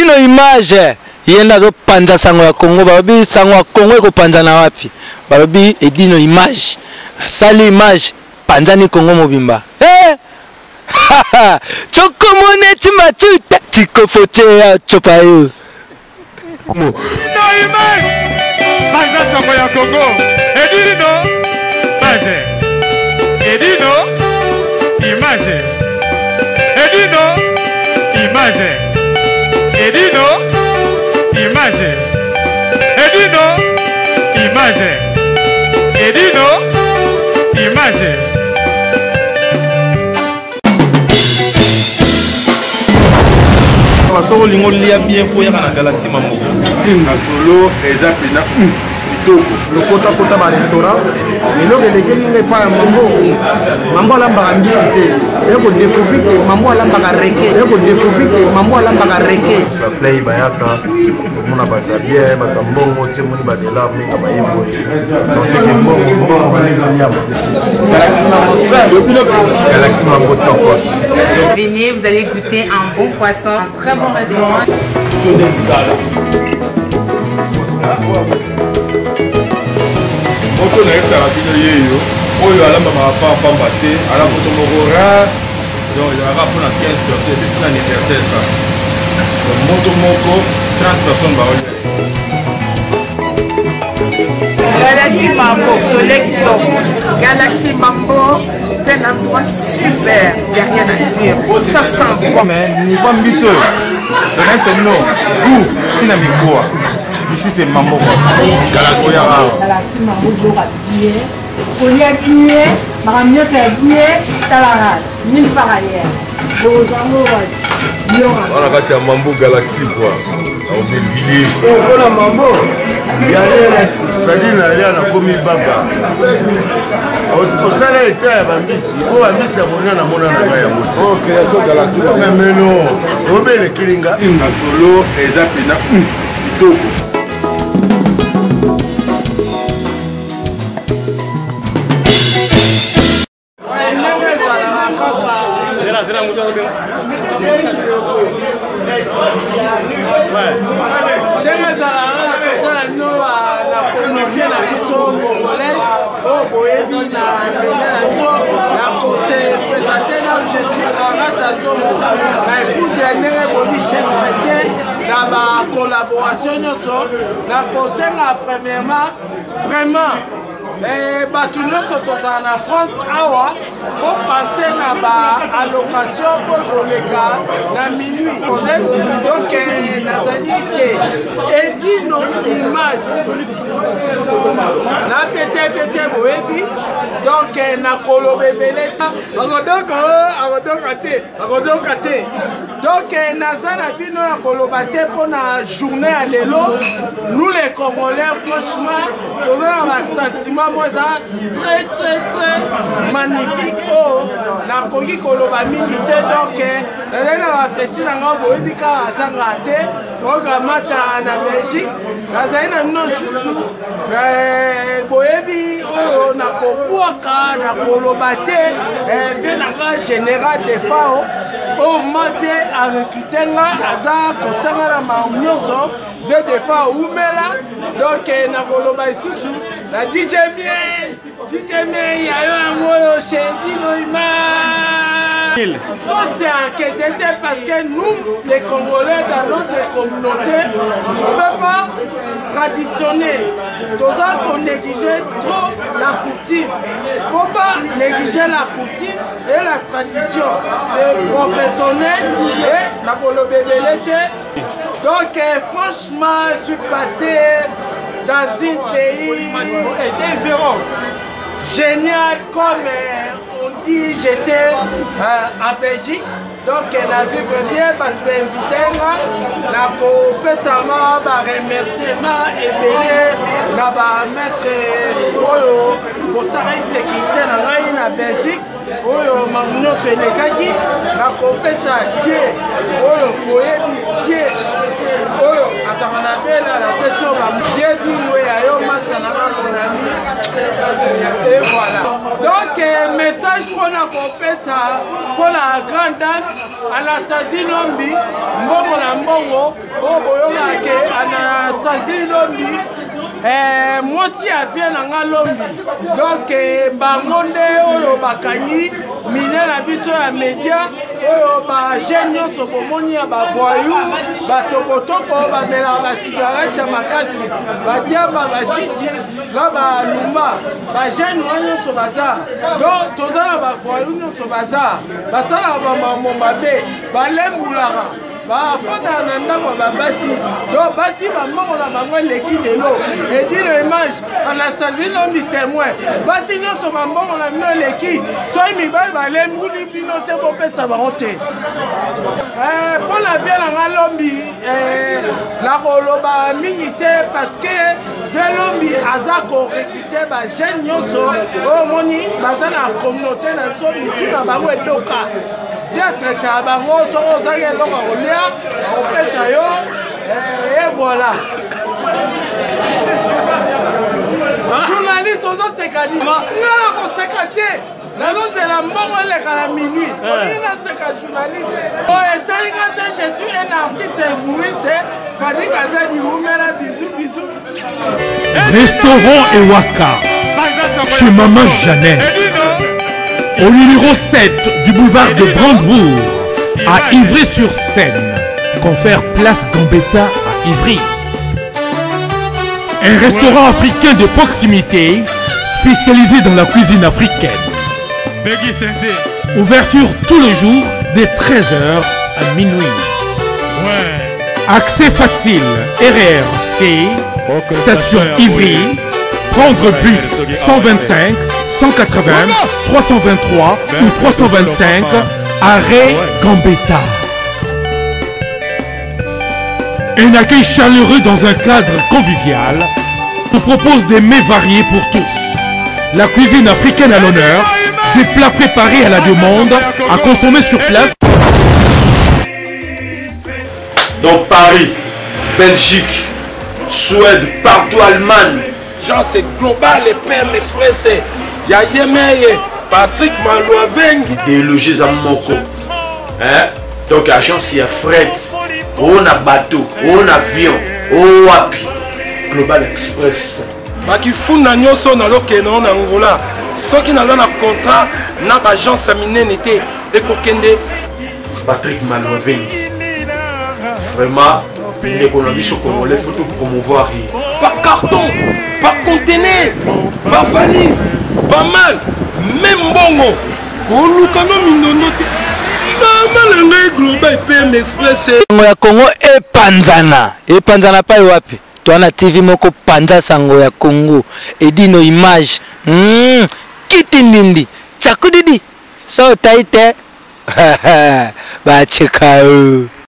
Edino image ye nde azopanza sango ya Congo. Balobi sango ya Congo ekopanzana wapi? Balobi Edino image asali image panzani Congo mobimba. Hey! Chokomone chimachuta chikofochea chopayo. Edino image panza sango ya Congo. Edino image. Edino image. Edino image. Edino image. Edino image. Edino image. Soki olingi olia bien fo yaka na Galaxy Mambo. Masolo eza pena kitoko. Lokotakota ba restaurant eloko elekeli ngai epai ya mambo. Mambo alambaka mbisi te, eye kodécouvrir ke mambo alambaka reke, eye kodécouvrir ke mambo alambaka reke. Baplay bayaka omona bato ya bien, bato ya mbongo, ti omoni badelar mingi baye boye. Donc c'est que mbongo mbongo bana nyama. Galaxy Mambo Tokos. Venez, vous allez goûter un bon poisson, un très bon restaurant. Moto nayebisaka bino yeyo oyo alambamaka pa pamba te, ala moto moko rare, donc ezalaka mpona 15 personnes epuis mpona anniversaire kaka moto moko 30 personnes baolia. Galaxy Mambo, soleil kitoko. Galaxy Mambo, c'est un endroit super, il n'y a rien à dire. Ça sent bon. Mais niveau mbisi oyo, donc c'est non, goût, tina mikuwa. Ici c'est Mambo. Galaxy awa. Galaxy Mambo, boka bien. Kolia bien, makambo nyonso ya bien, talaka, nulle part ailleurs. Bokozwa yango wapi? Wana kati ya Mambo Galaxy quoi. Aubervilliers. Mpona Mambo sadi nalia nakomi baba osala eta ya bambisi oyo bambisi ya kolia namona na ngai yango meno obelekeli nga masolo eza mpena kitoko. Ndenge ezalaka, tozala no na communauté na biso congolaise oyo boyebi na ndenge na biso. Na kose présente na je suis Arata Nzongo na épouse ya ndenge boyebi chef chrétien na bacollaboration nyonso. Na kosenga premièrement vraiment bato nyonso tozala na France awa, bopense na baallocation oyo koleka na minuit problème. Donc nazali chez Edino Image na pete pete boyebi. Donc nakoloba ebele te, akodoka akodoka te, akodoka te. Donc naza na bino ya koloba te mpo na journée ya lelo. Nous les Congolais, franchement toza na basentiment moko eza très très très magnifique oyo nakoki koloba mingi te. Donc nazali na bapeti na ngai, boyebi kaka azangaka te, oyo mataka na Belgique. Nazali na bino lisusu, boyebi oyo nakobwaka, nakoloba te. Vie na nga général Defao oyo ma vie arekite nga, aza kotianga na makambo nyonso. Vie Defao umela. Donc nakoloba lisusu na DJ Miel, DJ Miel yayo yango oyo chez Dino Image. Tous s'inquiéter parce que nous les Congolais, dans notre communauté, on ne peut pas traditionner. Toza konégliger trop la coutume. Faut pas négliger la coutume et la tradition. C'est professionnel et nakoloba ebele te. Donc franchement, je suis passé dans un pays et 2-0 génial, comme on dit, j'étais en Belgique. Donc na vivre bien, bato bainvite nga, nakopesama baremerciement ebele na bamaître oyo bosalaki sécurité na ngai na Belgique, oyo makambo nyonso elekaki. Nakopesa Die oyo boyebi, Die oyo azalaka na bela, napesi oyo Die dingwe ya yo masa na nga, mon ami. Et voilà, donc message mpona kopesa mpona grande dame. Anastasie Lombi mbongo na mbongo oyo boyokaka ke Anastasie Lombi eh, mwasi ya vie na nga Lombi donc eh, bango nde oyo bakangi mine na biso ya media oyo bajeune nyonso bomoni ya bavoyou batokotoko bamelaka basigarete ya makasi badiamba bashiti na balumba bajeune wana nyonso baza donc toza na bavoyou nyonso baza basalaka bamambo mabe balembulaka bafandaka na ndako ya babasi donc basi bambongo na bango eleki lelo edino image anastasie lombi témoin basi nyonso bambongo na bino eleki soki mibali balembuli bino te bopesa bango te eh, mpo na vie na nga lombi eh, nakoloba mingi te parce que vie lombi aza korekite te bajeune nyonso oyo omoni baza na communauté na biso mitu na bango edoka nde atraitaka bango soki ozangi eloko ya kolia akopesa yo eh, et voilà journaliste ozoseka nini nga nakoseka te nazozela mbongo eleka na minuit eh. olingi naseka journaliste oyo oh, etali nga te je suis un artiste éblouisse fani kazadi wumela bisu bisu Restaurant Ewaka chez Maman Jeannette au numéro 7 du boulevard de Brandebourg à Ivry-sur-Seine confère Place Gambetta à Ivry. Un restaurant africain de proximité spécialisé dans la cuisine africaine. Ouverture tous les jours dès 13h à minuit. Accès facile, RRC, station Ivry, prendre bus 125, 180, 323 ou 325, arrêt Gambetta. Un accueil chaleureux dans un cadre convivial vous propose des mets variés pour tous. La cuisine africaine à l'honneur, des plats préparés à la demande, à consommer sur place. Dans Paris, Belgique, Suède, partout Allemagne. Jean c'est global et PM Express. Ya Yemeye, Patrick Malouavengi. Déloger za moko. Hein? Donc agence ya fret, o na bateau, o na avion, o wapi. Global Express. Bakifunda nyonso nazokende na Angola. Soki naza na contrat na ba agence ya minene te ekokende Patrick Malouavengi. Vraiment, ndeko na biso congolais faut to promouvoir ye. Par carton, par conteneur, par valise, pas mal. Même mbongo. Koluka no mindondo te. Mama na ngai Global PM Express. Sango ya Congo epanzana. Epanzana pai wapi? Toi na TV moko panza sango ya Congo. Edino image. Kiti ndindi. Tsakudidi. So taite. Bacheka.